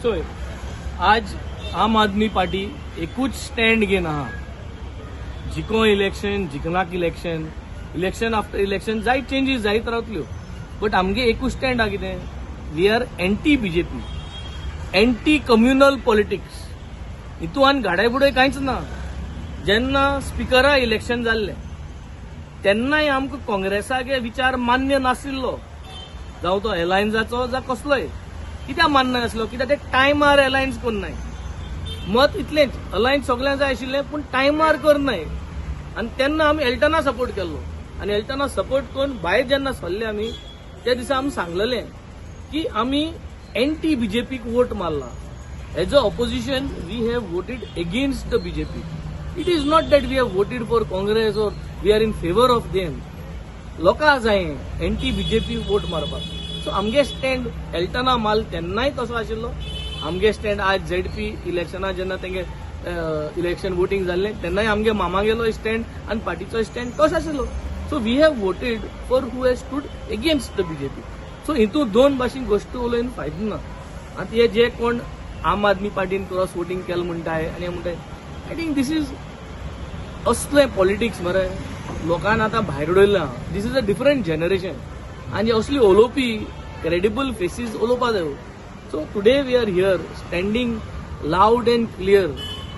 चोय, आज आम आदमी पार्टी एकूच स्टँड घेवन आहा. जिको इलेक्शन, जिखनाक इलेक्शन, इलेक्शन आफ्टर इलेक्शन जायत चेंजीस जायत रावतल्यो, बट आमगे एकूच स्टँड आहा. कितें? We are anti BJP, anti communal politics. हितून आनी घाडाय बुडय कांयच ना. जेन्ना स्पिकरा इलेक्शन जाल्लें तेन्नाय आमकां काँग्रेसागे विचार मान्य नाशिल्लो, जावं तो एलायन्साचो जावं कसलोय. कित्याक मान्य नासलो? कित्याक ते टायमार अलायन्स करनाय. मत इतलेंच, अलायन्स सगल्यांक जाय आशिल्लें, पूण टायमार करनाय. आनी तेन्ना आमी एल्टना सपोर्ट केल्लो आनी एल्टना सपोर्ट करून भायर जेन्ना सरले आमी, त्या दिसा आमी सांगलेलें की आमी एंटी बीजेपीक वोट मारला. As a opposition, we have voted against the BJP. It is not that we have voted for Congress or we are in favour of them. लोकां जाय एंटी बीजेपी वोट मारपाक. सो आमगे stand एल्टना माल तेन्नाय तसो आशिल्लो. आमगे स्टँड आज झेडपी इलेक्शना जेन्ना तेंगे इलेक्शन वोटींग जाल्लें तेन्नाय आमगे मामागेलो स्टँड आनी पार्टीचो स्टँड तोच आशिल्लो. So we have voted for who has stood against the BJP. So हितून दोन भाशेन गोश्टी उलोवन फायदो ना. आतां हे जे कोण आम आदमी पार्टीन क्रॉस वोटींग केलें म्हणटाय आनी हे म्हणटाय, I think this is असलें पॉलिटिक्स मरे लोकांना आतां भायर उडयलां. This is a different generation आनी असली उलोवपी क्रेडिबल फेसीस उलोवपा जायो. So today we are here standing loud and clear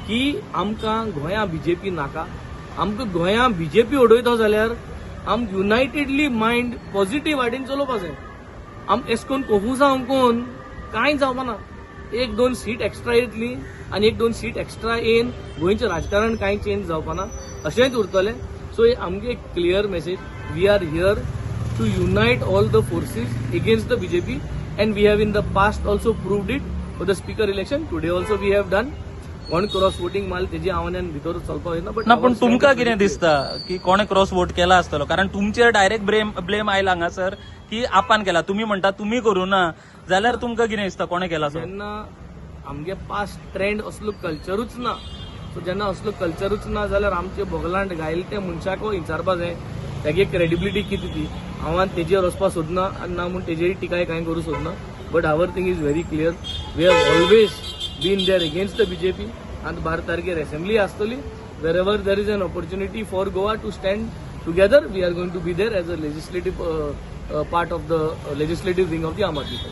की आमकां गोंया बीजेपी नाका. आमकां गोंया बीजेपी उडयतो जाल्यार आम युनायटेडली मायंड पॉझिटिव्ह वाटेन चलोवपा जाय. आम एश कोन कोफुसांव कोन कांय जावपाना. एक दोन सीट एक्स्ट्रा येतली आनी एक दोन सीट एक्स्ट्रा येवन गोंयचें राजकारण कांय चेंज जावपाना, अशेंच उरतलें. सो आमगे एक clear message, we are here to unite all the forces against the BJP, and we have in the past also proved it for the speaker election. Today also we have done. कोण cross voting माल तेजी हांवें भितर चलपाक येना, but ना, पूण तुमकां कितें दिसता की कोणे क्रॉस वोट केला आसतलो? कारण तुमचेर डायरेक्ट ब्लेम ब्लेम आयला हांगासर की आपान केला. तुमी म्हणटा तुमी करूं ना, जाल्यार तुमकां कितें दिसता, कोणे केला असो? जेन्ना आमगे पास्ट ट्रेंड असलो कल्चरूच ना, सो जेन्ना असलो कल्चरूच ना जाल्यार आमचे बगलांट घायल त्या मनशाक विचारपा जाय तेगे क्रेडिबिलिटी कितें ती. हांव तेजेर वचपा सोदना आनी ना म्हूण तेजेर टिकाय कांय करूं सोदना, but our thing is very clear. We have always been there against the BJP. आनी 12 तारखेर असेंब्ली आसतली. Wherever there is an opportunity for Goa to stand together, we are going to be there as a legislative part of the legislative wing of the Aam Aadmi Party.